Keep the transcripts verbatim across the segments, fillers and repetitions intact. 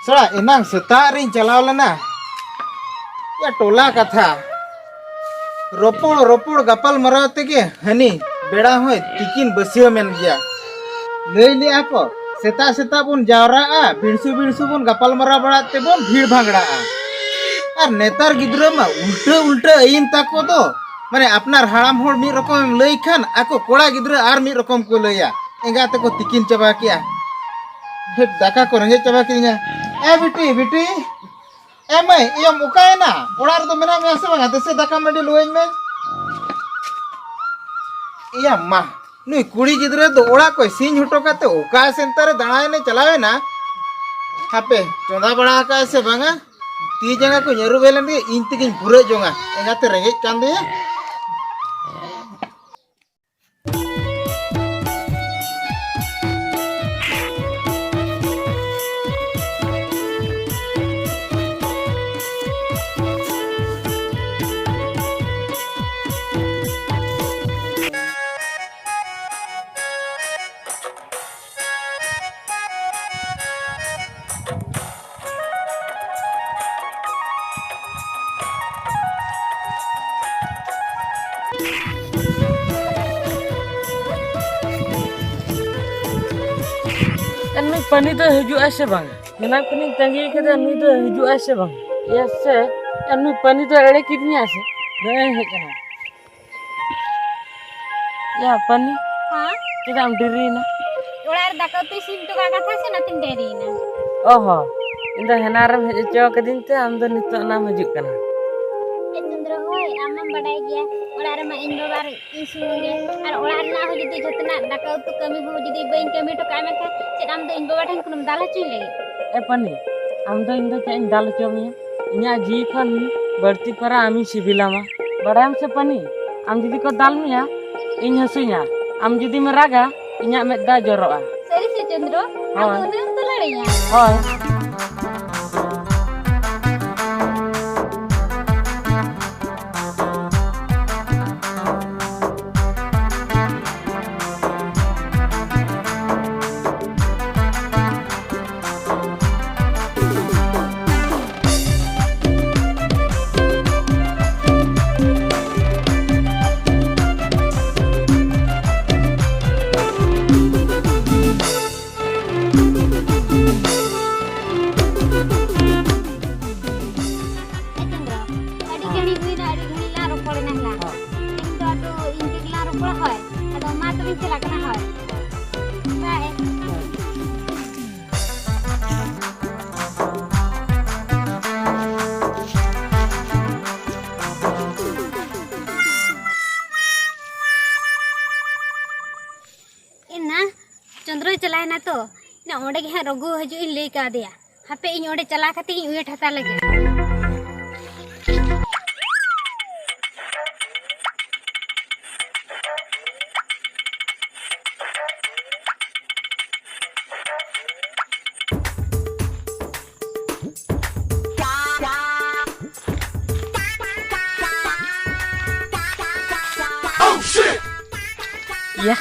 ᱥᱟᱞᱟ, ᱮᱱᱟᱝ ᱥᱮᱛᱟᱜ ᱨᱤᱧ ᱪᱟᱞᱟᱣ ᱞᱮᱱᱟ᱾ ᱭᱟ, ᱴᱚᱞᱟ ᱠᱟᱛᱷᱟ᱾ ᱨᱚᱯᱚᱲ, ᱨᱚᱯᱚᱲ, ᱜᱟᱯᱟᱞ ᱢᱟᱨᱟᱣ ᱛᱮᱜᱮ ᱦᱟᱹᱱᱤ ᱵᱮᱲᱟ ᱦᱚᱸᱭ ᱛᱤᱠᱤᱱ ᱵᱟᱹᱥᱭᱟᱹᱢ ᱮᱱ ᱜᱮᱭᱟ᱾ ᱞᱟᱹᱭ ᱞᱮᱜᱼᱟ ᱠᱚ, ᱥᱮᱛᱟᱜ ᱥᱮᱛᱟᱜ ᱵᱚᱱ ᱡᱟᱣᱨᱟᱜᱼᱟ, ᱵᱤᱲᱥᱩ ᱵᱤᱲᱥᱩ ᱵᱚᱱ ᱜᱟᱯᱟᱞ ᱢᱟᱨᱟᱣ ᱵᱟᱲᱟᱜ ᱛᱮᱵᱚᱱ ᱵᱷᱤᱲ ᱵᱷᱟᱸᱜᱲᱟᱜᱼᱟ᱾ ᱟᱨ ᱱᱮᱛᱟᱨ ᱜᱤᱫᱽᱨᱟᱹ ᱢᱟ ᱩᱞᱴᱟᱹ ᱩᱞᱴᱟᱹ ᱟᱹᱭᱤᱱ ᱛᱟᱠᱚ ᱫᱚ᱾ ᱢᱟᱱᱮ, ᱟᱯᱱᱟᱨ ᱦᱟᱲᱟᱢ ᱦᱚᱲ ᱢᱤᱫ ᱨᱚᱠᱚᱢ ᱮᱢ ᱞᱟᱹᱭ ᱠᱷᱟᱱ, ᱟᱠᱚ ᱠᱚᱲᱟ ᱜᱤᱫᱽᱨᱟᱹ ᱟᱨ ᱢᱤᱫ ᱨᱚᱠᱚᱢ ᱠᱚ ᱞᱟᱹᱭᱟ᱾ ᱮᱸᱜᱟ ᱛᱮᱠᱚ ᱛᱤᱠᱤᱱ ᱪᱟᱵᱟ ᱠᱮᱜᱼᱟ᱾ ᱫᱷᱟᱹᱴ, ᱫᱟᱠᱟ ᱠᱚ ᱨᱮᱸᱜᱮᱡ ᱪᱟᱵᱟ ᱠᱤᱫᱤᱧᱟ᱾ ᱮ ᱵᱤᱴᱤ, ᱵᱤᱴᱤ, ᱮ ᱢᱟᱹᱭ, ᱤᱭᱟᱹᱢ ᱚᱠᱟᱭᱮᱱᱟ? ᱚᱲᱟᱜ ᱨᱮᱫᱚ ᱢᱮᱱᱟᱜ ᱢᱮᱭᱟ ᱥᱮ ᱵᱟᱝᱟ? ᱫᱮᱥᱮ ᱫᱟᱠᱟ ᱢᱟᱹᱰᱤ ᱞᱩᱣᱟᱹᱧ ᱢᱮ᱾ ᱤᱭᱟᱹ ᱢᱟ, ᱱᱩᱭ ᱠᱩᱲᱤ ᱜᱤᱫᱽᱨᱟᱹ ᱫᱚ ᱚᱲᱟᱜ ᱠᱚᱭ ᱥᱤᱧ ᱦᱚᱴᱚ ᱠᱟᱛᱮ ᱚᱠᱟ ᱥᱮᱱᱛᱟ ᱨᱮ ᱫᱟᱬᱟᱭᱮᱱᱮ ᱪᱟᱞᱟᱣᱮᱱᱟ? ᱦᱟᱯᱮ, ᱪᱚᱸᱫᱟ ᱵᱟᱲᱟ ᱟᱠᱟᱫᱼᱟᱭ ᱥᱮ ᱵᱟᱝᱟ? ᱛᱤ ᱡᱟᱸᱜᱟ ᱠᱚᱧ ᱟᱹᱨᱩᱵ ᱞᱮᱱ ᱜᱮ, ᱤᱧ ᱛᱮᱜᱤᱧ ᱵᱷᱩᱨᱟᱹᱜ ᱡᱚᱝᱟ᱾ ᱮᱸᱜᱟᱛᱮ ᱨᱮᱸᱜᱮᱡ ᱠᱟᱱ ᱫᱚᱭᱟ᱾ ᱟᱨ ᱱᱩᱭ ᱯᱟᱱᱤ ᱫᱚ ᱦᱤᱡᱩᱜ ᱟᱭ ᱥᱮ ᱵᱟᱝ? ᱢᱮᱱᱟᱜ ᱠᱷᱚᱱᱤᱧ ᱛᱟᱺᱜᱤ ᱠᱟᱫᱟ, ᱱᱩᱭ ᱫᱚ ᱦᱤᱡᱩᱜ ᱟᱭ ᱥᱮ ᱵᱟᱝ? ᱭᱟ ᱥᱮ, ᱭᱟ, ᱱᱩᱭ ᱯᱟᱱᱤ ᱫᱚ ᱮᱲᱮ ᱠᱤᱫᱤᱧᱟ ᱥᱮ? ᱫᱚᱢᱮ ᱦᱮᱡ ᱮᱱᱟ᱾ ᱭᱟ ᱯᱟᱱᱤ, ᱦᱮᱸ? ᱪᱮᱫᱟᱜ ᱮᱢ ᱰᱮᱨᱤᱭᱮᱱᱟ? ᱚᱲᱟᱜ ᱨᱮ ᱫᱟᱠᱟ ᱩᱛᱩ ᱤᱥᱤᱱ ᱦᱚᱴᱚ ᱠᱟᱜ ᱠᱟᱛᱷᱟ ᱥᱮ, ᱚᱱᱟᱛᱤᱧ ᱰᱮᱨᱤᱭᱮᱱᱟ᱾ ᱚ ᱦᱚᱸ, ᱤᱧ ᱫᱚ ᱦᱮᱱᱟ ᱨᱮᱢ ᱦᱮᱡ ᱦᱚᱪᱚ ᱠᱟᱹᱫᱤᱧ ᱛᱮ ᱟᱢ ᱫᱚ ᱱᱤᱛᱚᱜ ᱱᱟᱢ ᱦᱤᱡᱩᱜ ᱠᱟᱱᱟ᱾ ᱮ ᱪᱚᱱᱫᱨᱚ, ᱦᱳᱭ, ᱟᱢ ᱢᱟᱢ ᱵᱟᱰᱟᱭ ᱜᱮᱭᱟ, ᱚᱲᱟᱜ ᱨᱮᱢᱟ ᱤᱧ ᱵᱟᱵᱟ ᱟᱨ ᱤᱧ ᱥᱩᱢᱩᱝ ᱜᱮ, ᱟᱨ ᱚᱲᱟᱜ ᱨᱮᱱᱟᱜ ᱦᱚᱸ ᱡᱩᱫᱤ ᱡᱚᱛᱚᱱᱟᱜ ᱫᱟᱠᱟ ᱩᱛᱩ ᱠᱟᱹᱢᱤ ᱦᱚᱸ ᱡᱩᱫᱤ ᱵᱟᱹᱧ ᱠᱟᱹᱢᱤ ᱦᱚᱴᱚ ᱠᱟᱜᱼᱟ, ᱢᱮᱱᱠᱷᱟᱱ ᱪᱮᱫ ᱟᱢ ᱫᱚ ᱤᱧ ᱵᱟᱵᱟ ᱴᱷᱮᱱ ᱠᱷᱚᱱᱮᱢ ᱫᱟᱞ ᱦᱚᱪᱚᱧ ᱞᱟᱹᱜᱤᱫ? ᱮ ᱯᱟᱹᱱᱤ, ᱟᱢ ᱫᱚ ᱤᱧ ᱫᱚ ᱪᱮᱫ ᱤᱧ ᱫᱟᱞ ᱦᱚᱪᱚ ᱢᱮᱭᱟ? ᱤᱧᱟᱜ ᱡᱤᱣᱤ ᱠᱷᱚᱱ ᱵᱟᱹᱲᱛᱤ ᱯᱟᱨᱟ ᱟᱢᱤᱧ ᱥᱤᱵᱤᱞᱟᱢᱟ᱾ ᱵᱟᱲᱟᱭᱟᱢ ᱥᱮ ᱯᱟᱹᱱᱤ, ᱟᱢ ᱡᱩᱫᱤ ᱠᱚ ᱫᱟᱞ ᱢᱮᱭᱟ, ᱤᱧ ᱦᱟᱹᱥᱩᱧᱟ᱾ ᱟᱢ ᱡᱩᱫᱤᱢ ᱨᱟᱜᱟ, ᱤᱧᱟᱜ ᱢᱮᱫ ᱫᱟᱜ ᱡᱚᱨᱚᱜᱼᱟ᱾ ᱥᱟᱹᱨᱤ ᱥᱮ ᱪᱚᱱᱫᱨᱚ? ᱟᱢ ᱦᱳᱭ᱾ ᱩᱱᱟᱹᱜ ᱮᱢ ᱫᱩᱞᱟᱹᱲᱤᱧᱟ? ᱦᱳᱭ᱾ ᱮᱱᱟ ᱛᱚ, ᱤᱧ ᱚᱸᱰᱮ ᱜᱮ ᱦᱟᱸᱜ ᱨᱚᱜᱷᱩ ᱦᱤᱡᱩᱜ ᱤᱧ ᱞᱟᱹᱭ ᱠᱟᱣᱫᱮᱭᱟ᱾ ᱦᱟᱯᱮ, ᱤᱧ ᱚᱸᱰᱮ ᱪᱟᱞᱟᱣ ᱠᱟᱛᱮ ᱤᱧ ᱩᱭᱦᱟᱹᱨ ᱦᱟᱛᱟᱣ ᱞᱮᱜᱮ᱾ ᱤᱭᱟ,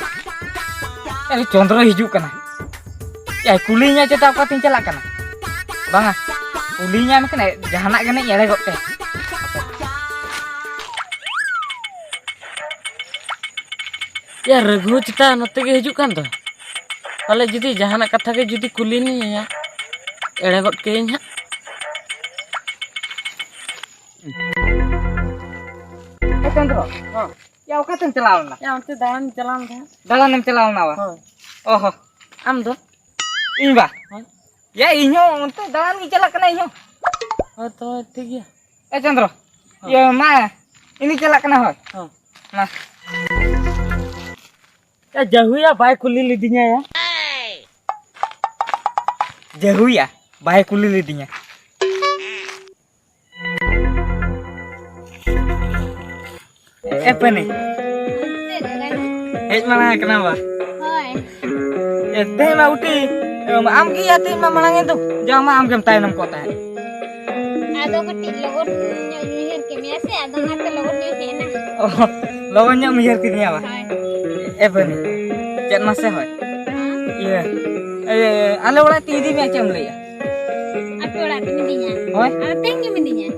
ᱟᱨᱮ ᱪᱚᱱᱫᱨᱚ ᱦᱤᱡᱩᱜ ᱠᱟᱱᱟ᱾ ᱮᱭ, ᱠᱩᱞᱤᱧᱟ ᱪᱮᱛᱟ ᱚᱠᱟᱛᱤᱧ ᱪᱟᱞᱟᱜ ᱠᱟᱱᱟ? ᱵᱟᱝᱟ, ᱠᱩᱞᱤᱧᱟ ᱢᱮᱱᱠᱷᱟᱱ ᱡᱟᱦᱟᱱᱟᱜ ᱜᱮ ᱱᱟᱜ ᱮᱲᱮ ᱜᱚᱫ ᱠᱟᱭᱟ᱾ ᱭᱟ, ᱨᱟᱹᱜᱷᱩ ᱪᱮᱛᱟ ᱱᱚᱛᱮ ᱜᱮ ᱦᱤᱡᱩᱜ ᱠᱟᱱ ᱫᱚ᱾ ᱯᱟᱞᱮ ᱡᱩᱫᱤ ᱡᱟᱦᱟᱱᱟᱜ ᱠᱟᱛᱷᱟ ᱜᱮ ᱡᱩᱫᱤ ᱠᱩᱞᱤ ᱞᱤᱧᱟᱭ, ᱮᱲᱮ ᱜᱚᱫ ᱠᱟᱹᱭᱟᱹᱧ ᱦᱟᱸᱜ᱾ ᱮ ᱪᱚᱱᱫᱨᱚ, ᱦᱚᱸ᱾ ᱭᱟ, ᱚᱠᱟᱛᱮᱢ ᱪᱟᱞᱟᱣ ᱞᱮᱱᱟ? ᱭᱟ, ᱚᱱᱛᱮ ᱫᱟᱬᱟᱱ ᱪᱟᱞᱟᱣ ᱞᱮᱱᱟ᱾ ᱫᱟᱬᱟᱱᱮᱢ ᱪᱟᱞᱟᱣ ᱞᱮᱱᱟ ᱵᱟ? ᱦᱳᱭ᱾ ᱚ ᱦᱚ᱾ ᱟᱢ ᱫᱚ? ᱤᱧ ᱵᱟ? ᱦᱳᱭ᱾ ᱭᱟ, ᱤᱧ ᱦᱚᱸ ᱚᱱᱛᱮ ᱫᱟᱬᱟᱱ ᱜᱤᱧ ᱪᱟᱞᱟᱜ ᱠᱟᱱᱟ ᱤᱧ ᱦᱚᱸ᱾ ᱦᱳᱭ, ᱛᱚ ᱴᱷᱤᱠ ᱜᱮᱭᱟ᱾ ᱮ ᱪᱚᱱᱫᱨᱚ, ᱦᱚᱸ᱾ ᱤᱭᱟᱹ ᱢᱟ, ᱤᱧᱤᱧ ᱪᱟᱞᱟᱜ ᱠᱟᱱᱟ ᱦᱳᱭ᱾ ᱦᱚᱸ᱾ ᱢᱟ᱾ ᱮ ᱡᱟᱹᱦᱩᱭᱟ ᱵᱟᱭ ᱠᱩᱞᱤ ᱞᱤᱫᱤᱧᱟ ᱭᱟ᱾ ᱡᱟᱹᱦᱩᱭᱟ ᱵᱟᱭ ᱠᱩᱞᱤ ᱞᱤᱫᱤᱧᱟ᱾ ᱮ ᱯᱟᱹᱱᱤ᱾ ᱪᱮᱫ ᱨᱮ? ᱦᱮᱡ ᱢᱟᱲᱟᱝ ᱟᱠᱟᱱᱟ ᱵᱟ? ᱦᱳᱭ᱾ ᱮ, ᱛᱮᱦᱮᱧ ᱢᱟ ᱩᱴᱤ, ᱟᱢ ᱜᱮ ᱭᱟ ᱛᱮᱦᱮᱧ ᱢᱟ ᱢᱟᱲᱟᱝ ᱮᱱ ᱫᱚ, ᱡᱟᱣ ᱢᱟ ᱟᱢ ᱜᱮᱢ ᱛᱟᱭᱱᱚᱢ ᱠᱚᱜ ᱛᱟᱦᱮᱸᱫ᱾ ᱟᱫᱚ ᱠᱟᱹᱴᱤᱡ ᱞᱚᱜᱚᱱ ᱧᱚᱜ ᱤᱧ ᱩᱭᱦᱟᱹᱨ ᱠᱮᱫ ᱢᱮᱭᱟ ᱥᱮ, ᱟᱫᱚ ᱚᱱᱟᱛᱮ ᱞᱚᱜᱚᱱ ᱧᱚᱜ ᱤᱧ ᱦᱮᱡ ᱮᱱᱟ᱾ ᱚ, ᱞᱚᱜᱚᱱ ᱧᱚᱜ ᱮᱢ ᱩᱭᱦᱟᱹᱨ ᱠᱤᱫᱤᱧᱟ ᱵᱟ? ᱦᱳᱭ᱾ ᱮ ᱵᱟᱹᱱᱤ, ᱪᱮᱫ ᱢᱟᱥᱮ ᱦᱳᱭ? ᱦᱮᱸ? ᱤᱭᱟᱹ, ᱮ, ᱟᱞᱮ ᱚᱲᱟᱜ ᱛᱮ ᱤᱫᱤ ᱢᱮᱭᱟ, ᱪᱮᱫ ᱮᱢ ᱞᱟᱹᱭᱮᱜᱼᱟ? ᱟᱯᱮ ᱚᱲᱟᱜ ᱛᱮᱢ ᱤᱫᱤᱧᱟ? ᱦᱳᱭ᱾ ᱟᱫᱚ ᱛᱮᱦᱮᱧ ᱜᱮᱢ ᱤᱫᱤᱧᱟ?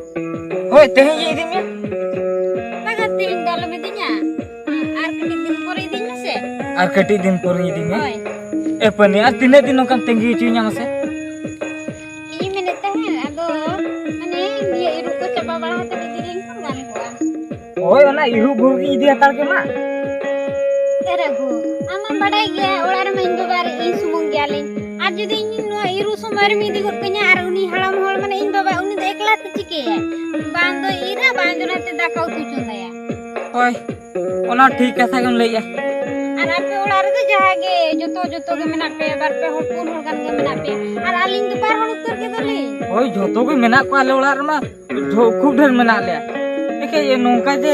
ᱦᱳᱭ, ᱛᱮᱦᱮᱧ ᱜᱮ ᱤᱫᱤ ᱢᱮᱭᱟ᱾ ᱵᱟᱝᱟ, ᱛᱮᱦᱮᱧ ᱫᱚ ᱟᱞᱚᱢ ᱤᱫᱤᱧᱟ᱾ ᱟᱨ ᱠᱟᱹᱴᱤᱡ ᱫᱤᱱ ᱯᱚᱨᱮ ᱤᱫᱤᱧ ᱢᱮᱥᱮ᱾ ᱟᱨ ᱠᱟᱹᱴᱤᱡ ᱫᱤᱱ ᱯᱚᱨᱮᱧ ᱤᱫᱤ ᱢᱮᱭᱟ? ᱦᱳᱭ᱾ ᱮ ᱯᱟᱹᱱᱤ, ᱟᱨ ᱛᱤᱱᱟᱹᱜ ᱫᱤᱱ ᱱᱚᱝᱠᱟᱢ ᱛᱟᱺᱜᱤ ᱦᱚᱪᱚᱧᱟ ᱢᱟᱥᱮ? ᱤᱧ ᱢᱮᱱᱮᱫ ᱛᱟᱦᱮᱸᱫ, ᱟᱫᱚ ᱢᱟᱱᱮ ᱤᱭᱟᱹ ᱤᱨᱩᱜ ᱠᱚ ᱪᱟᱵᱟ ᱵᱟᱲᱟ ᱠᱟᱛᱮ ᱤᱫᱤ ᱞᱮᱱᱠᱷᱟᱱ ᱜᱟᱱ ᱠᱚᱜᱼᱟ᱾ ᱦᱳᱭ, ᱚᱱᱟ ᱤᱨᱩᱜ ᱵᱷᱩᱨ ᱜᱤᱧ ᱤᱫᱤ ᱦᱟᱛᱟᱲ ᱠᱮᱢᱟ᱾ ᱮ ᱨᱟᱹᱜᱷᱩ, ᱟᱢ ᱢᱟᱢ ᱵᱟᱰᱟᱭ ᱜᱮᱭᱟ, ᱚᱲᱟᱜ ᱨᱮᱢᱟ ᱤᱧ ᱵᱟᱵᱟ ᱟᱨ ᱤᱧ ᱥᱩᱢᱩᱝ ᱜᱮᱭᱟᱞᱤᱧ᱾ ᱟᱨ ᱡᱩᱫᱤ ᱤᱧ ᱱᱚᱣᱟ ᱤᱨᱩᱜ ᱥᱚᱢᱚᱭ ᱨᱮᱢ ᱤᱫᱤ ᱜᱚᱫ ᱠᱟᱹᱧᱟ, ᱟᱨ ᱩᱱᱤ ᱦᱟᱲᱟᱢ ᱦᱚᱲ, ᱢᱟᱱᱮ ᱤᱧ ᱵᱟᱵᱟ, ᱩᱱᱤ ᱫᱚ ᱮᱠᱞᱟ ᱛᱮ ᱪᱤᱠᱟᱹᱭᱟᱭ? ᱵᱟᱝ ᱫᱚᱭ ᱤᱨᱟ, ᱵᱟᱝ ᱫᱚ ᱱᱟᱛᱮ ᱫᱟᱠᱟ ᱩᱛᱩ ᱪᱚᱸᱫᱟᱭᱟ᱾ ᱦᱳᱭ, ᱚᱱᱟ ᱴᱷᱤᱠ ᱠᱟᱛᱷᱟ ᱜᱮᱢ ᱞᱟᱹᱭᱮᱜᱼᱟ᱾ ᱟᱨ ᱟᱯᱮ ᱚᱲᱟᱜ ᱨᱮᱫᱚ ᱡᱟᱦᱟᱸ ᱜᱮ ᱡᱚᱛᱚ, ᱡᱚᱛᱚ ᱜᱮ ᱢᱮᱱᱟᱜ ᱯᱮᱭᱟ, ᱵᱟᱨ ᱯᱮ ᱦᱚᱲ, ᱯᱩᱱ ᱦᱚᱲ ᱜᱟᱱ ᱜᱮ ᱢᱮᱱᱟᱜ ᱯᱮᱭᱟ᱾ ᱟᱨ ᱟᱹᱞᱤᱧ ᱫᱚ ᱵᱟᱨ ᱦᱚᱲ ᱩᱛᱟᱹᱨ ᱜᱮ ᱫᱚᱞᱤᱧ᱾ ᱦᱳᱭ, ᱡᱚᱛᱚ ᱜᱮ ᱢᱮᱱᱟᱜ ᱠᱚᱣᱟ ᱟᱞᱮ ᱚᱲᱟᱜ ᱨᱮᱢᱟ, ᱡᱷᱚ-, ᱠᱷᱩᱵ ᱰᱷᱮᱨ ᱢᱮᱱᱟᱜ ᱞᱮᱭᱟ᱾ ᱮᱠᱮ ᱱᱚᱝᱠᱟ ᱡᱮ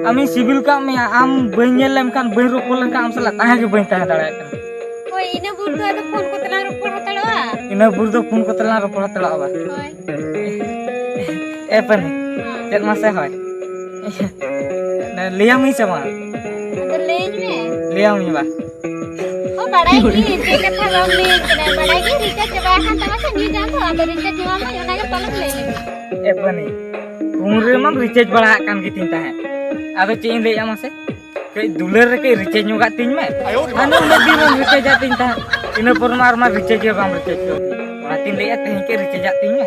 ᱟᱢᱤᱧ ᱥᱤᱵᱤᱞ ᱠᱟᱜ ᱢᱮᱭᱟ, ᱟᱢ ᱵᱟᱹᱧ ᱧᱮᱞ ᱞᱮᱢ ᱠᱷᱟᱱ, ᱵᱟᱹᱧ ᱨᱚᱯᱚᱲ ᱞᱮᱱᱠᱷᱟᱱ ᱟᱢ ᱥᱟᱞᱟᱜ ᱛᱟᱦᱮᱸ ᱜᱮ ᱵᱟᱹᱧ ᱛᱟᱦᱮᱸ ᱫᱟᱲᱮᱭᱟᱜ ᱠᱟᱱᱟ᱾ ᱦᱳᱭ, ᱤᱱᱟᱹ ᱵᱷᱳᱨ ᱫᱚ ᱟᱫᱚ ᱯᱷᱳᱱ ᱠᱚᱛᱮ ᱞᱟᱝ ᱨᱚᱯᱚᱲ ᱦᱟᱛᱟᱲᱚᱜᱼᱟ᱾ ᱤᱱᱟᱹ ᱵᱷᱳᱨ ᱫᱚ ᱯᱷᱳᱱ ᱠᱚᱛᱮ ᱞᱟᱝ ᱨᱚᱯᱚᱲ ᱦᱟᱛᱟᱲᱚᱜᱼᱟ ᱵᱟ? ᱦᱳᱭ᱾ ᱮ ᱯᱟᱹᱱᱤ, ᱦᱮᱸ᱾ ᱪᱮᱫ ᱢᱟᱥᱮ ᱦᱳᱭ? ᱞᱟᱹᱭᱟᱢᱤᱧ ᱥᱮ ᱵᱟᱝ? ᱟᱫᱚ ᱞᱟᱹᱭᱟᱹᱧ ᱢᱮ᱾ ᱞᱟᱹᱭᱟᱢᱤᱧ ᱵᱟ᱾ ᱚ, ᱵᱟᱲᱟᱭ ᱜᱤᱭᱟᱹᱧ, ᱪᱮᱫ ᱠᱟᱛᱷᱟ ᱵᱟᱢ ᱞᱟᱹᱭᱟᱹᱧ ᱠᱟᱱᱟ? ᱵᱟᱲᱟᱭ ᱜᱤᱭᱟᱹᱧ, recharge ᱪᱟᱵᱟ ᱟᱠᱟᱱ ᱛᱟᱢᱟ ᱥᱮ news ᱟᱢ ᱫᱚ, ᱟᱫᱚ recharge ᱮᱢᱟᱢᱟᱹᱧ, ᱚᱱᱟ ᱜᱮ ᱯᱟᱞᱮᱢ ᱞᱟᱹᱭ ᱞᱮᱫᱟ᱾ ᱮ ᱯᱟᱹᱱᱤ, ᱯᱷᱳᱱ ᱨᱮᱢᱟᱢ recharge ᱵᱟᱲᱟ ᱟᱜ ᱠᱟᱱ ᱜᱮᱛᱤᱧ ᱛᱟᱦᱮᱸᱫ᱾ ᱟᱫᱚ ᱪᱮᱫ ᱤᱧ ᱞᱟᱹᱭᱮᱫᱼᱟ ᱢᱟᱥᱮ? ᱠᱟᱹᱡ ᱫᱩᱞᱟᱹᱲ ᱨᱮ ᱠᱟᱹᱡ recharge ᱧᱚᱜᱟᱜ ᱛᱤᱧ ᱢᱮ᱾ ᱟᱭᱳ ᱨᱮ ᱦᱟᱱᱮ ᱩᱱᱟᱹᱜ ᱫᱤᱱ ᱮᱢ recharge ᱟᱫ ᱛᱤᱧ ᱛᱟᱦᱮᱸᱫ, ᱤᱱᱟᱹ ᱯᱚᱨ ᱢᱟ ᱟᱨ ᱢᱟ recharge ᱜᱮ ᱵᱟᱢ recharge ᱠᱟᱣᱫᱤᱧ᱾ ᱚᱱᱟᱛᱤᱧ ᱞᱟᱹᱭᱮᱫᱼᱟ, ᱛᱮᱦᱮᱧ ᱠᱟᱹᱡ recharge ᱟᱫ ᱛᱤᱧ ᱢᱮ᱾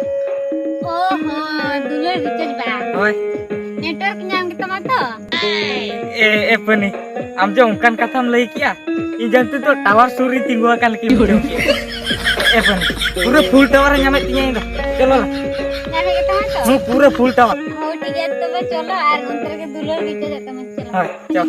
ᱚ ᱦᱚᱸ, ᱫᱩᱞᱟᱹᱲ recharge ᱵᱟᱝ? ᱦᱳᱭ᱾ Network ᱧᱟᱢ ᱜᱮᱛᱟᱢᱟ ᱛᱚ? ᱮ, ᱮ ᱯᱟᱹᱱᱤ, ᱟᱢ ᱡᱮ ᱚᱱᱠᱟᱱ ᱠᱟᱛᱷᱟᱢ ᱞᱟᱹᱭ ᱠᱮᱜᱼᱟ, ᱤᱧ ᱡᱟᱹᱱᱤᱡ ᱫᱚ tower ᱥᱩᱨ ᱨᱤᱧ ᱛᱤᱸᱜᱩ ᱟᱠᱟᱱ ᱞᱮᱠᱟᱧ ᱵᱩᱡᱷᱟᱹᱣ ᱠᱮᱜᱼᱟ᱾ ᱮ ᱯᱟᱹᱱᱤ, ᱯᱩᱨᱟᱹ full tower ᱮ ᱧᱟᱢᱮᱫ ᱛᱤᱧᱟᱹ ᱤᱧ ᱫᱚ᱾ ᱪᱚᱞᱚ᱾ ᱧᱟᱢᱮᱫ ᱜᱮ ᱛᱟᱢᱟ ᱛᱚ? ᱦᱩᱸ, ᱯᱩᱨᱟᱹ full tower᱾ ᱦᱳᱭ, ᱴᱷᱤᱠ ᱜᱮᱭᱟ, ᱛᱚᱵᱮ ᱪᱚᱞᱚ ᱟᱨ ᱚᱱᱛᱮ ᱨᱮᱜᱮ ᱫᱩᱞᱟᱹᱲ ᱵᱤᱪᱟᱹᱨ ᱛᱟᱢᱟ, ᱪᱚᱞᱚ᱾ ᱦᱳᱭ, ᱪᱚ᱾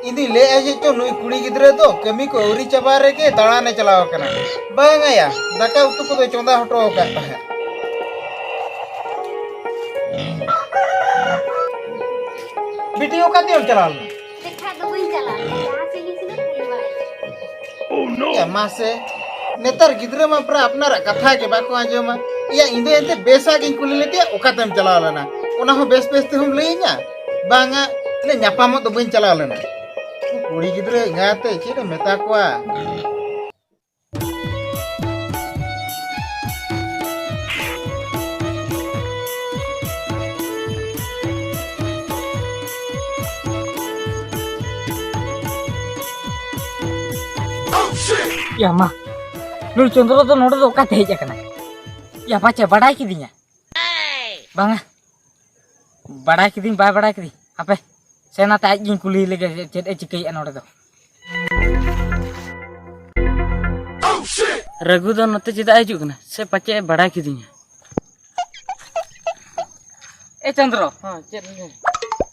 ᱤᱧ ᱫᱩᱧ ᱞᱟᱹᱭᱮᱫᱼᱟ ᱡᱮ ᱪᱚ ᱱᱩᱭ ᱠᱩᱲᱤ ᱜᱤᱫᱽᱨᱟᱹ ᱫᱚ ᱠᱟᱹᱢᱤ ᱠᱚ ᱟᱹᱣᱨᱤ ᱪᱟᱵᱟ ᱨᱮᱜᱮ ᱫᱟᱬᱟᱱᱮ ᱪᱟᱞᱟᱣ ᱟᱠᱟᱱᱟ᱾ ᱵᱟᱝᱟ ᱭᱟ, ᱫᱟᱠᱟ ᱩᱛᱩ ᱠᱚᱫᱚᱭ ᱪᱚᱸᱫᱟ ᱦᱚᱴᱚ ᱟᱠᱟᱫ ᱛᱟᱦᱮᱸᱫ᱾ ᱵᱤᱴᱤ, ᱚᱠᱟ ᱛᱮᱢ ᱪᱟᱞᱟᱣ ᱞᱮᱱᱟ? ᱫᱮᱠᱷᱟ ᱫᱚ ᱵᱟᱹᱧ ᱪᱟᱞᱟᱣ ᱞᱮᱱᱟ, ᱡᱟᱦᱟᱸ ᱥᱮᱫ ᱜᱮ ᱥᱮᱱᱚᱜ ᱠᱩᱞᱤ ᱵᱟᱲᱟᱭ ᱠᱟᱱᱟ᱾ ᱭᱟ ᱢᱟᱥᱮ, ᱱᱮᱛᱟᱨ ᱜᱤᱫᱽᱨᱟᱹ ᱢᱟ ᱯᱨᱟᱭ ᱟᱯᱱᱟᱨᱟᱜ ᱠᱟᱛᱷᱟ ᱜᱮ ᱵᱟᱠᱚ ᱟᱸᱡᱚᱢᱟ᱾ ᱭᱟ, ᱤᱧ ᱫᱚ ᱮᱱᱛᱮ ᱵᱮᱥᱟᱜ ᱜᱤᱧ ᱠᱩᱞᱤ ᱞᱮᱫᱮᱭᱟ, ᱚᱠᱟ ᱛᱮᱢ ᱪᱟᱞᱟᱣ ᱞᱮᱱᱟ? ᱚᱱᱟ ᱦᱚᱸ ᱵᱮᱥ ᱵᱮᱥ ᱛᱮᱦᱚᱸᱢ ᱞᱟᱹᱭᱟᱹᱧᱟ? ᱵᱟᱝᱟ, ᱤᱧ ᱧᱟᱯᱟᱢᱚᱜ ᱫᱚ ᱵᱟᱹᱧ ᱪᱟᱞᱟᱣ ᱞᱮᱱᱟ᱾ ᱠᱩᱲᱤ ᱜᱤᱫᱽᱨᱟᱹ ᱮᱸᱜᱟᱛᱮ ᱪᱮᱫ ᱮᱢ ᱢᱮᱛᱟ ᱠᱚᱣᱟ? ᱭᱟ ᱢᱟ, ᱱᱩᱭ ᱪᱚᱱᱫᱨᱚ ᱫᱚ ᱱᱚᱰᱮ ᱫᱚ ᱚᱠᱟᱛᱮ ᱦᱮᱡ ᱟᱠᱟᱱᱟᱭ? ᱭᱟ ᱯᱟᱪᱮ ᱵᱟᱰᱟᱭ ᱠᱤᱫᱤᱧᱟ? ᱵᱟᱝᱟ, ᱵᱟᱰᱟᱭ ᱠᱤᱫᱤᱧ ᱵᱟᱭ ᱵᱟᱰᱟᱭ ᱠᱤᱫᱤᱧ᱾ ᱦᱟᱯᱮ, ᱥᱮᱱ ᱟᱛᱮ ᱟᱡ ᱜᱤᱧ ᱠᱩᱞᱤ ᱞᱮᱜᱮ, ᱪᱮᱫ ᱮ ᱪᱤᱠᱟᱹᱭᱮᱫᱼᱟ ᱱᱚᱰᱮ ᱫᱚ᱾ ᱨᱟᱹᱜᱷᱩ ᱫᱚ ᱱᱚᱛᱮ ᱪᱮᱫᱟᱜ ᱮ ᱦᱤᱡᱩᱜ ᱠᱟᱱᱟ? ᱥᱮ ᱯᱟᱪᱮᱫ ᱮ ᱵᱟᱲᱟᱭ ᱠᱤᱫᱤᱧᱟ? ᱮ ᱪᱚᱱᱫᱨᱚ᱾ ᱦᱮᱸ, ᱪᱮᱫ ᱮᱢ ᱞᱟᱹᱭᱟ?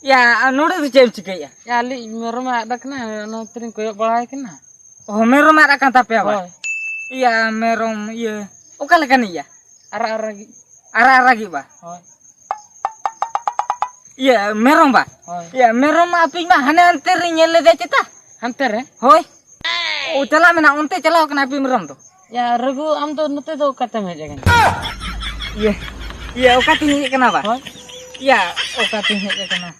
ᱭᱟ, ᱟᱨ ᱱᱚᱰᱮ ᱫᱚ ᱪᱮᱫ ᱮᱢ ᱪᱤᱠᱟᱹᱭᱮᱫᱼᱟ? ᱭᱟ, ᱟᱞᱮᱭᱤᱡ ᱢᱮᱨᱚᱢᱮ ᱟᱫ ᱟᱠᱟᱱᱟ, ᱚᱱᱟ ᱠᱷᱟᱹᱛᱤᱨᱤᱧ ᱠᱚᱭᱚᱜ ᱵᱟᱲᱟᱭ ᱠᱟᱱᱟ᱾ ᱚ, ᱢᱮᱨᱚᱢᱮ ᱟᱫ ᱟᱠᱟᱱ ᱛᱟᱯᱮᱭᱟ ᱵᱟ? ᱦᱳᱭ᱾ ᱭᱟ, ᱢᱮᱨᱚᱢ, ᱤᱭᱟᱹ, ᱚᱠᱟ ᱞᱮᱠᱟᱱᱤᱡ ᱭᱟ? ᱟᱨᱟᱜ ᱟᱨᱟᱜᱤᱡ᱾ ᱟᱨᱟᱜ ᱟᱨᱟᱜᱤᱡ ᱵᱟ? ᱦᱳᱭ᱾ ᱤᱭᱟᱹ, ᱢᱮᱨᱚᱢ ᱵᱟ? ᱦᱳᱭ᱾ ᱤᱭᱟᱹ, ᱢᱮᱨᱚᱢ ᱢᱟ ᱟᱯᱮ ᱢᱟ ᱦᱟᱱᱮ ᱦᱟᱱᱛᱮ ᱨᱮ ᱧᱮᱞ ᱞᱮᱫᱮ ᱪᱮᱛᱟ? ᱦᱟᱱᱛᱮ ᱨᱮ? ᱦᱳᱭ᱾ ᱚ, ᱪᱟᱞᱟᱜ ᱢᱮᱱᱟᱜ, ᱚᱱᱛᱮ ᱪᱟᱞᱟᱣ ᱠᱟᱱᱟ ᱟᱯᱮ ᱢᱮᱨᱚᱢ ᱫᱚ᱾ ᱭᱟ, ᱨᱟᱹᱜᱷᱩ, ᱟᱢ ᱫᱚ ᱱᱚᱛᱮ ᱫᱚ ᱚᱠᱟᱛᱮᱢ ᱦᱮᱡ ᱟᱠᱟᱱᱟ? ᱤᱭᱟᱹ, ᱤᱭᱟᱹ, ᱚᱠᱟᱛᱤᱧ ᱦᱮᱡ ᱟᱠᱟᱱᱟ ᱵᱟ? ᱦᱳᱭ᱾ ᱤᱭᱟᱹ, ᱚᱠᱟᱛᱤᱧ ᱦᱮᱡ ᱟᱠᱟᱱᱟ?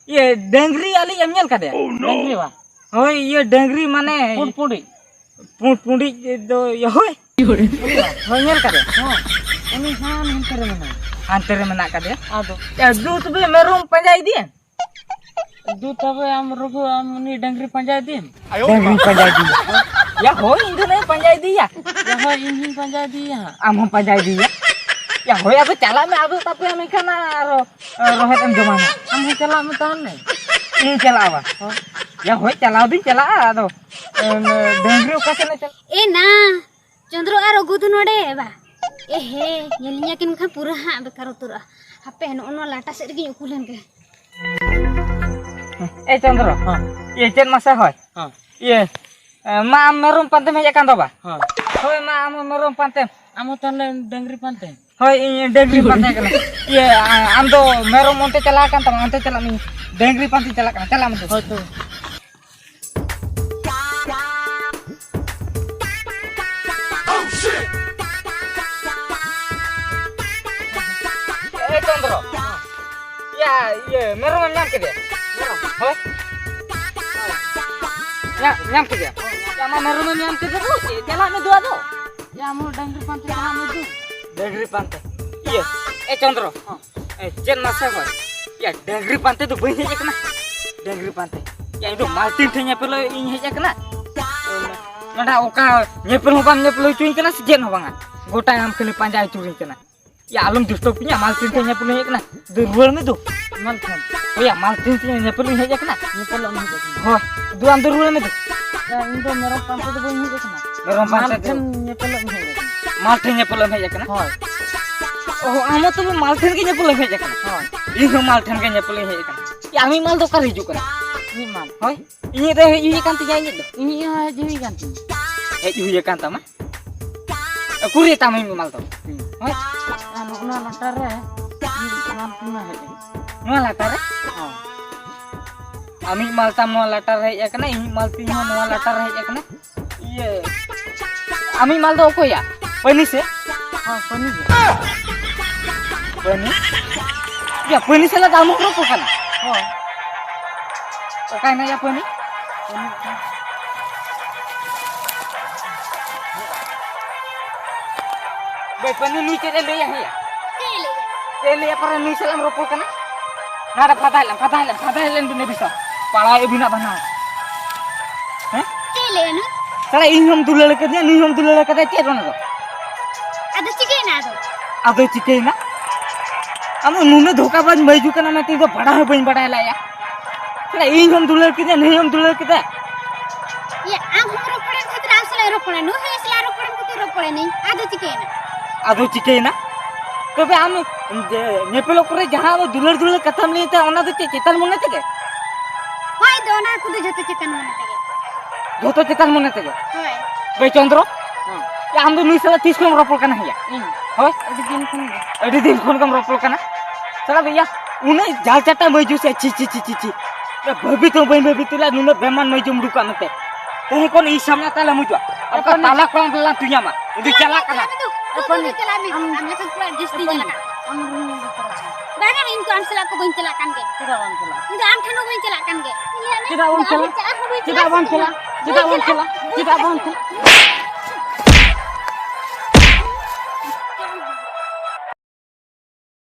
ᱤᱭᱟᱹ, ᱰᱟᱹᱝᱨᱤ ᱟᱞᱮᱭᱤᱡ ᱮᱢ ᱧᱮᱞ ᱠᱟᱫᱮᱭᱟ? ᱰᱟᱹᱝᱨᱤ ᱵᱟ? ᱦᱳᱭ, ᱤᱭᱟᱹ, ᱰᱟᱹᱝᱨᱤ ᱢᱟᱱᱮ ᱯᱩᱸᱰ ᱯᱩᱸᱰᱤᱡ᱾ ᱯᱩᱸᱰ ᱯᱩᱸᱰᱤᱡ ᱫᱚ, ᱤᱭᱟᱹ, ᱦᱳᱭ᱾ ᱩᱱᱤ ᱵᱟ? ᱦᱳᱭ, ᱧᱮᱞ ᱠᱟᱫᱮᱭᱟ? ᱦᱚᱸ, ᱩᱱᱤ ᱦᱟᱱ ᱦᱟᱱᱛᱮ ᱨᱮ ᱢᱮᱱᱟᱭᱟ᱾ ᱦᱟᱱᱛᱮ ᱨᱮ ᱢᱮᱱᱟᱜ ᱠᱟᱫᱮᱭᱟ? ᱟᱫᱚ? ᱭᱟ, ᱫᱩ ᱛᱚᱵᱮ ᱢᱮᱨᱚᱢ ᱯᱟᱸᱡᱟ ᱤᱫᱤᱭᱮᱢ᱾ ᱫᱩ ᱛᱚᱵᱮ ᱟᱢ ᱨᱩᱜᱩ, ᱟᱢ ᱩᱱᱤ ᱰᱟᱹᱝᱨᱤ ᱯᱟᱸᱡᱟ ᱤᱫᱤᱭᱮᱢ᱾ ᱰᱟᱹᱝᱨᱤ ᱯᱟᱸᱡᱟ ᱤᱫᱤᱭᱮᱢ᱾ ᱭᱟ, ᱦᱳᱭ, ᱤᱧ ᱫᱚ ᱱᱟᱜ ᱯᱟᱸᱡᱟ ᱤᱫᱤᱭᱮᱭᱟ᱾ ᱭᱟ, ᱦᱳᱭ, ᱤᱧ ᱦᱚᱸᱧ ᱯᱟᱸᱡᱟ ᱤᱫᱤᱭᱮᱭᱟ ᱦᱟᱸᱜ᱾ ᱟᱢ ᱦᱚᱸᱢ ᱯᱟᱸᱡᱟ ᱤᱫᱤᱭᱮᱭᱟ? ᱭᱟ, ᱦᱳᱭ, ᱟᱫᱚ ᱪᱟᱞᱟᱜ ᱢᱮ, ᱟᱫᱚ ᱛᱟᱯᱮᱭᱟ ᱢᱮᱱᱠᱷᱟᱱ ᱟᱨᱚ, ᱮ, ᱨᱚᱦᱮᱫ ᱮᱢ ᱡᱚᱢᱟ ᱱᱟᱜ᱾ ᱟᱢ ᱦᱚᱸ ᱪᱟᱞᱟᱜ ᱢᱮ ᱛᱟᱦᱚᱞᱮ᱾ ᱤᱧ ᱪᱟᱞᱟᱜᱼᱟ ᱵᱟ? ᱦᱳᱭ᱾ ᱭᱟ, ᱦᱳᱭ, ᱪᱟᱞᱟᱣ ᱫᱩᱧ ᱪᱟᱞᱟᱜᱼᱟ, ᱟᱫᱚ, ᱮ, ᱰᱟᱹᱝᱨᱤ ᱚᱠᱟ ᱥᱮᱫ ᱮ ᱪᱟᱞᱟᱜ? ᱮ ᱱᱟ, ᱪᱚᱱᱫᱨᱚ ᱟᱨ ᱨᱚᱜᱷᱩ ᱫᱚ ᱱᱚᱰᱮ ᱵᱟ? ᱮ ᱦᱮ, ᱧᱮᱞᱤᱧᱟ ᱠᱤᱱ ᱠᱷᱟᱱ ᱯᱩᱨᱟᱹ ᱦᱟᱸᱜ ᱵᱮᱠᱟᱨ ᱩᱛᱟᱹᱨᱚᱜᱼᱟ᱾ ᱦᱟᱯᱮ, ᱱᱚᱜᱼᱚ ᱱᱚᱣᱟ ᱞᱟᱴᱟ ᱥᱮᱫ ᱨᱮᱜᱮᱧ ᱩᱠᱩ ᱞᱮᱱ ᱜᱮ᱾ ᱮ ᱪᱚᱱᱫᱨᱚ, ᱦᱮᱸ᱾ ᱤᱭᱟᱹ ᱪᱮᱫ ᱢᱟᱥᱮ ᱦᱳᱭ? ᱦᱮᱸ᱾ ᱤᱭᱟᱹ, ᱮ, ᱢᱟ ᱟᱢ ᱢᱮᱨᱚᱢ ᱯᱟᱱᱛᱮᱢ ᱦᱮᱡ ᱟᱠᱟᱱ ᱫᱚ ᱵᱟ? ᱦᱮᱸ᱾ ᱦᱳᱭ, ᱢᱟ ᱟᱢ ᱦᱚᱸ ᱢᱮᱨᱚᱢ ᱯᱟᱱᱛᱮᱢ᱾ ᱟᱢ ᱦᱚᱸ ᱛᱟᱦᱚᱞᱮ ᱰᱟᱹᱝᱨᱤ ᱯᱟᱱᱛᱮ? ᱦᱳᱭ, ᱤᱧ ᱰᱟᱹᱝᱨᱤ ᱯᱟᱱᱛᱮ ᱠᱟᱱᱟ᱾ ᱤᱭᱟᱹ, ᱟ-, ᱟᱢ ᱫᱚ ᱢᱮᱨᱚᱢ ᱚᱱᱛᱮ ᱪᱟᱞᱟᱣ ᱟᱠᱟᱱ ᱛᱟᱢᱟ, ᱚᱱᱛᱮ ᱪᱟᱞᱟᱜ ᱢᱮ᱾ ᱰᱟᱹᱝᱨᱤ ᱯᱟᱱᱛᱮ ᱪᱟᱞᱟᱜ ᱠᱟᱱᱟ, ᱪᱟᱞᱟᱜ ᱢᱮ ᱛᱚ᱾ ᱦᱳᱭ ᱛᱚ᱾ ᱮ ᱪᱚᱱᱫᱨᱚ, ᱭᱟ, ᱤᱭᱟᱹ, ᱢᱮᱨᱚᱢᱮᱢ ᱧᱟᱢ ᱠᱮᱫᱮᱭᱟ? ᱢᱮᱨᱚᱢ? ᱦᱳᱭ᱾ ᱧᱟ-, ᱧᱟᱢ ᱠᱮᱫᱮᱭᱟ? ᱭᱟ, ᱟᱢᱟᱜ ᱢᱮᱨᱚᱢᱮᱢ ᱧᱟᱢ ᱠᱮᱫᱮ ᱫᱚ, ᱪᱮᱫ, ᱪᱟᱞᱟᱜ ᱢᱮ ᱫᱩ ᱟᱫᱚ᱾ ᱭᱟ, ᱟᱢ ᱦᱚᱸ ᱰᱟᱹᱝᱨᱤ ᱯᱟᱱᱛᱮ ᱪᱟᱞᱟᱜ ᱢᱮ ᱫᱩ᱾ ᱰᱟᱹᱝᱨᱤ ᱯᱟᱱᱛᱮ? ᱤᱭᱟᱹ, ᱮ ᱪᱚᱱᱫᱨᱚ᱾ ᱦᱚᱸ᱾ ᱮ, ᱪᱮᱫ ᱢᱟᱥᱮ ᱦᱳᱭ? ᱭᱟ, ᱰᱟᱹᱝᱨᱤ ᱯᱟᱱᱛᱮ ᱫᱚ ᱵᱟᱹᱧ ᱦᱮᱡ ᱟᱠᱟᱱᱟ᱾ ᱰᱟᱹᱝᱨᱤ ᱯᱟᱱᱛᱮ᱾ ᱭᱟ, ᱤᱧ ᱫᱚ ᱢᱟᱞᱴᱤᱱ ᱴᱷᱮᱱ ᱧᱮᱯᱮᱞᱚᱜ ᱤᱧ ᱦᱮᱡ ᱟᱠᱟᱱᱟ᱾ ᱢᱟᱱᱮ ᱚᱱᱠᱟ ᱧᱮᱯᱮᱞ ᱦᱚᱸ ᱵᱟᱢ ᱧᱮᱯᱮᱞ ᱦᱚᱪᱚᱧ ᱠᱟᱱᱟ ᱥᱮ ᱪᱮᱫ ᱦᱚᱸ ᱵᱟᱝᱟ᱾ ᱜᱚᱴᱟ ᱟᱢ ᱠᱷᱟᱹᱞᱤ ᱯᱟᱸᱡᱟ ᱦᱚᱪᱚᱧ ᱠᱟᱱᱟ᱾ ᱭᱟ, ᱟᱞᱚᱢ ᱰᱤᱥᱴᱟᱵᱽ ᱠᱤᱧᱟ, ᱢᱟᱞᱴᱤᱱ ᱴᱷᱮᱱ ᱧᱮᱯᱮᱞ ᱤᱧ ᱦᱮᱡ ᱟᱠᱟᱱᱟ᱾ ᱫᱩ ᱨᱩᱣᱟᱹᱲ ᱢᱮ ᱫᱩ᱾ ᱢᱟᱞᱴᱤᱱ? ᱦᱳᱭ ᱭᱟ, ᱢᱟᱞᱴᱤᱱ ᱴᱷᱮᱱ ᱧᱮᱯᱮᱞ ᱤᱧ ᱦᱮᱡ ᱟᱠᱟᱱᱟ᱾ ᱧᱮᱯᱮᱞᱚᱜ ᱮᱢ ᱦᱮᱡ ᱟᱠᱟᱱᱟ? ᱦᱳᱭ, ᱫᱩ ᱟᱢ ᱫᱚ ᱨᱩᱣᱟᱹᱲ ᱢᱮ ᱫᱩ᱾ ᱭᱟ, ᱤᱧ ᱫᱚ ᱢᱮᱨᱚᱢ ᱯᱟᱱᱛᱮ ᱫᱚ ᱵᱟᱹᱧ ᱦᱮᱡ ᱟᱠᱟᱱᱟ᱾ ᱢᱮᱨᱚᱢ ᱯᱟᱱᱛᱮ ᱢᱟᱞ ᱫᱩᱲᱩᱵ᱾ ᱴᱷᱮᱱ ᱧᱮᱯᱮᱞᱚᱜ ᱮᱢ ᱦᱮᱡ ᱟᱠᱟᱱᱟ᱾ ᱢᱟᱞ ᱴᱷᱮᱱ ᱧᱮᱯᱮᱞ ᱮᱢ ᱦᱮᱡ ᱟᱠᱟᱱᱟ? ᱦᱳᱭ᱾ ᱚᱦᱚ, ᱟᱢ ᱦᱚᱸ ᱛᱚᱵᱮ ᱢᱟᱞ ᱴᱷᱮᱱ ᱜᱮ ᱧᱮᱯᱮᱞ ᱮᱢ ᱦᱮᱡ ᱟᱠᱟᱱᱟ? ᱦᱳᱭ᱾ ᱤᱧ ᱦᱚᱸ ᱢᱟᱞ ᱴᱷᱮᱱ ᱜᱮ ᱧᱮᱯᱮᱞ ᱤᱧ ᱦᱮᱡ ᱟᱠᱟᱱᱟ᱾ ᱭᱟ, ᱟᱢᱤᱡ ᱢᱟᱞ ᱫᱚ ᱚᱠᱟᱨᱮ ᱦᱤᱡᱩᱜ ᱠᱟᱱᱟ? ᱤᱧᱤᱡ ᱢᱟᱞ? ᱦᱳᱭ᱾ ᱤᱧᱤᱡ ᱫᱚ ᱦᱮᱡ ᱦᱩᱭ ᱟᱠᱟᱱ ᱛᱤᱧᱟ, ᱤᱧᱤᱡ ᱫᱚ᱾ ᱤᱧᱤᱡ ᱦᱚᱸ ᱦᱮᱡ ᱦᱩᱭ ᱟᱠᱟᱱ ᱛᱤᱧᱟ᱾ ᱦᱮᱡ ᱦᱩᱭ ᱟᱠᱟᱱ ᱛᱟᱢᱟ? ᱩᱠᱩᱨ ᱭᱟ ᱛᱟᱢ ᱟᱢᱤᱡ ᱢᱟᱞ ᱫᱚ? ᱦᱩᱸ᱾ ᱦᱳᱭ᱾ ᱟᱨ ᱱᱚᱜᱼᱚ ᱱᱚᱣᱟ ᱞᱟᱛᱟᱨ ᱨᱮ ᱢᱤᱫ ᱢᱟᱞ ᱛᱤᱧ ᱦᱮᱡ ᱟᱠᱟᱱᱟ᱾ ᱱᱚᱣᱟ ᱞᱟᱛᱟᱨ ᱨᱮ? ᱦᱳᱭ᱾ ᱟᱢᱤᱡ ᱢᱟᱞ ᱛᱟᱢ ᱱᱚᱣᱟ ᱞᱟᱴᱟᱨ ᱨᱮ ᱦᱮᱡ ᱟᱠᱟᱱᱟ, ᱤᱧᱤᱡ ᱢᱟᱞ ᱛᱤᱧ ᱦᱚᱸ ᱱᱚᱣᱟ ᱞᱟᱴᱟᱨ ᱨᱮ ᱦᱮᱡ ᱟᱠᱟᱱᱟ᱾ ᱤᱭᱟᱹ, ᱟᱢᱤᱡ ᱢᱟᱞ ᱫᱚ ᱚᱠᱚᱭᱟ? ᱯᱟᱹᱱᱤ ᱥᱮ? ᱦᱳᱭ, ᱯᱟᱹᱱᱤ ᱜᱮ᱾ ᱯᱟᱹᱱᱤ? ᱭᱟ, ᱯᱟᱹᱱᱤ ᱥᱟᱞᱟᱜ ᱫᱚ ᱟᱢ ᱦᱚᱸ ᱨᱚᱯᱚᱲ ᱠᱟᱱᱟ? ᱦᱳᱭ᱾ ᱚᱠᱟᱭ ᱱᱟᱭᱟ ᱯᱟᱹᱱᱤ? ᱯᱟᱹᱱᱤ ᱚᱠᱟ? ᱵᱮ, ᱯᱟᱹᱱᱤ ᱱᱩᱭ ᱪᱮᱫ ᱮ ᱞᱟᱹᱭᱟ ᱦᱮᱸᱭᱟ? ᱪᱮᱫ ᱮ ᱞᱟᱹᱭᱟ? ᱪᱮᱫ ᱮ ᱞᱟᱹᱭᱟ ᱯᱟᱨᱟ ᱱᱩᱭ ᱥᱟᱞᱟᱜ ᱮᱢ ᱨᱚᱯᱚᱲ ᱠᱟᱱᱟ? ᱱᱟᱰᱮ ᱯᱷᱟᱫᱟ ᱦᱮᱡ ᱞᱮᱱ, ᱯᱷᱟᱫᱟ ᱦᱮᱡ ᱞᱮᱱ, ᱯᱷᱟᱫᱟ ᱦᱮᱡ ᱞᱮᱱ ᱫᱩᱱᱤᱭᱟᱹ ᱵᱤᱥᱟ᱾ ᱯᱟᱲᱟᱣ ᱟᱹᱵᱤᱱᱟᱜ ᱵᱟᱱᱟ᱾ ᱦᱮᱸ? ᱪᱮᱫ ᱮ ᱞᱟᱹᱭᱟ ᱱᱩᱭ? ᱥᱟᱞᱟ ᱤᱧ ᱦᱚᱸᱢ ᱫᱩᱞᱟᱹᱲ ᱠᱟᱫᱮᱭᱟ, ᱱᱩᱭ ᱦᱚᱸᱢ ᱫᱩᱞᱟᱹᱲ ᱠᱟᱫᱮᱭᱟ, ᱪᱮᱫ ᱚᱱᱟ ᱫᱚ? ᱟᱫᱚ ᱪᱤᱠᱟᱹᱭᱮᱱᱟ ᱟᱫᱚ? ᱟᱫᱚ ᱪᱤᱠᱟᱹᱭᱮᱱᱟ? ᱟᱢ ᱫᱚ ᱱᱩᱱᱟᱹᱜ ᱫᱷᱳᱠᱟ ᱵᱟᱡᱽ ᱢᱟᱹᱭᱡᱩ ᱠᱟᱱᱟ ᱢᱮᱱᱛᱮ ᱤᱧ ᱫᱚ ᱵᱟᱲᱟᱭ ᱦᱚᱸ ᱵᱟᱹᱧ ᱵᱟᱲᱟᱭ ᱞᱮᱫᱼᱟ᱾ ᱥᱟᱞᱟ ᱤᱧ ᱦᱚᱸᱢ ᱫᱩᱞᱟᱹᱲ ᱠᱮᱫᱮᱭᱟ, ᱱᱩᱭ ᱦᱚᱸᱢ ᱫᱩᱞᱟᱹᱲ ᱠᱮᱫᱮᱭᱟ᱾ ᱭᱟ, ᱟᱢ ᱦᱚᱸᱢ ᱨᱚᱯᱚᱲᱮᱱ ᱠᱷᱟᱹᱛᱤᱨ ᱟᱢ ᱥᱟᱞᱟᱜ ᱮ ᱨᱚᱯᱚᱲᱟ, ᱱᱩᱭ ᱦᱚᱸ ᱤᱧ ᱥᱟᱞᱟᱜ ᱨᱚᱯᱚᱲᱮᱱ ᱠᱷᱟᱹᱛᱤᱨ ᱨᱚᱯᱚᱲᱮᱱᱟᱹᱧ᱾ ᱟᱫᱚ ᱪᱤᱠᱟᱹᱭᱮᱱᱟ? ᱟᱫᱚ ᱪᱤᱠᱟᱹᱭᱮᱱᱟ? ᱛᱚᱵᱮ ᱟᱢ ᱡᱮ ᱧᱮᱯᱮᱞᱚᱜ ᱠᱚᱨᱮ ᱡᱟᱦᱟᱸ ᱟᱵᱚ ᱫᱩᱞᱟᱹᱲ ᱫᱩᱞᱟᱹᱲ ᱠᱟᱛᱷᱟᱢ ᱞᱟᱹᱭ ᱛᱟᱦᱮᱸ, ᱚᱱᱟ ᱫᱚ ᱪᱮᱫ ᱪᱮᱛᱟᱱ ᱢᱚᱱᱮ ᱛᱮᱜᱮ? ᱦᱳᱭ, ᱫᱚ ᱚᱱᱟ ᱠᱚᱫᱚ ᱡᱷᱚᱛᱚ ᱪᱮᱛᱟᱱ ᱢᱚᱱᱮ ᱛᱮᱜᱮ᱾ ᱡᱷᱚᱛᱚ ᱪᱮᱛᱟᱱ ᱢᱚᱱᱮ ᱛᱮᱜᱮ? ᱦᱳᱭ᱾ ᱵᱮ ᱪᱚᱱᱫᱨᱚ, ᱦᱮᱸ᱾ ᱭᱟ, ᱟᱢ ᱫᱚ ᱱᱩᱭ ᱥᱟᱞᱟᱜ ᱛᱤᱥ ᱠᱷᱚᱱᱮᱢ ᱨᱚᱯᱚᱲ ᱠᱟᱱᱟ ᱦᱮᱸᱭᱟ? ᱤᱧ? ᱦᱳᱭ᱾ ᱟᱹᱰᱤ ᱫᱤᱱ ᱠᱷᱚᱱ ᱜᱮ᱾ ᱟᱹᱰᱤ ᱫᱤᱱ ᱠᱷᱚᱱ ᱜᱮᱢ ᱨᱚᱯᱚᱲ ᱠᱟᱱᱟ? ᱥᱟᱞᱟ ᱫᱚ ᱭᱟ, ᱩᱱᱟᱹᱜ ᱡᱟᱞ ᱪᱟᱴᱟ ᱢᱟᱹᱭᱡᱩ ᱥᱮ, ᱪᱷᱤ, ᱪᱷᱤ, ᱪᱷᱤ, ᱪᱷᱤ, ᱪᱷᱤ᱾ ᱭᱟ, ᱵᱷᱟᱹᱵᱤ ᱛᱮᱦᱚᱸ ᱵᱟᱹᱧ ᱵᱷᱟᱹᱵᱤ ᱛᱮ ᱞᱮᱫᱼᱟ, ᱱᱩᱱᱟᱹᱜ ᱵᱮᱢᱟᱱ ᱢᱟᱹᱭᱡᱩᱢ ᱩᱰᱩᱠ ᱠᱟᱜ ᱢᱮᱱᱛᱮ᱾ ᱛᱮᱦᱮᱧ ᱠᱷᱚᱱ ᱤᱧ ᱥᱟᱢᱱᱟ ᱛᱟᱞᱮ ᱢᱩᱪᱟᱹᱫ᱾ ᱟᱢ ᱠᱚ ᱛᱟᱞᱟ ᱠᱚᱲᱟᱢ ᱨᱮᱞᱟᱝ ᱛᱩᱧᱟᱢᱟ᱾ ᱤᱧ ᱫᱚᱧ ᱪᱟᱞᱟᱜ ᱠᱟᱱᱟ᱾ ᱟᱢ ᱫᱚ ᱟᱢ ᱞᱮᱠᱟᱱ ᱠᱚᱲᱟ ᱡᱟᱹᱥᱛᱤ ᱧᱮᱞ ᱟᱠᱟᱫ ᱠᱚᱣᱟ᱾ ᱵᱟᱝᱟ, ᱤᱧ ᱫᱚ ᱟᱢ ᱥᱟᱞᱟᱜ ᱠᱚ ᱵᱟᱹᱧ ᱪᱟᱞᱟᱜ ᱠᱟᱱ ᱜᱮ᱾ ᱪᱮᱫᱟᱜ ᱵᱟᱢ ᱪᱟᱞᱟᱜᱼᱟ? ᱤᱧ ᱫᱚ ᱟᱢ ᱴᱷᱮᱱ ᱦᱚᱸ ᱵᱟᱹᱧ ᱪᱟᱞᱟᱜ ᱠᱟᱱ ᱜᱮ᱾ ᱪᱮᱫᱟᱜ ᱵᱟᱢ ᱤᱧ ᱫᱚ ᱟᱢ ᱪᱟᱞᱟᱜᱼᱟ? ᱴᱷᱮᱱ ᱪᱟᱞᱟᱜ ᱦᱚᱸ ᱵᱟᱹᱧ ᱪᱮᱫᱟᱜ ᱪᱟᱞᱟᱜ ᱵᱟᱢ ᱠᱟᱱ ᱜᱮ᱾ ᱪᱟᱞᱟᱜᱼᱟ? ᱪᱮᱫᱟᱜ ᱵᱟᱢ ᱪᱟᱞᱟᱜᱼᱟ? ᱪᱮᱫᱟᱜ ᱵᱟᱢ ᱪᱟᱞᱟᱜᱼᱟ?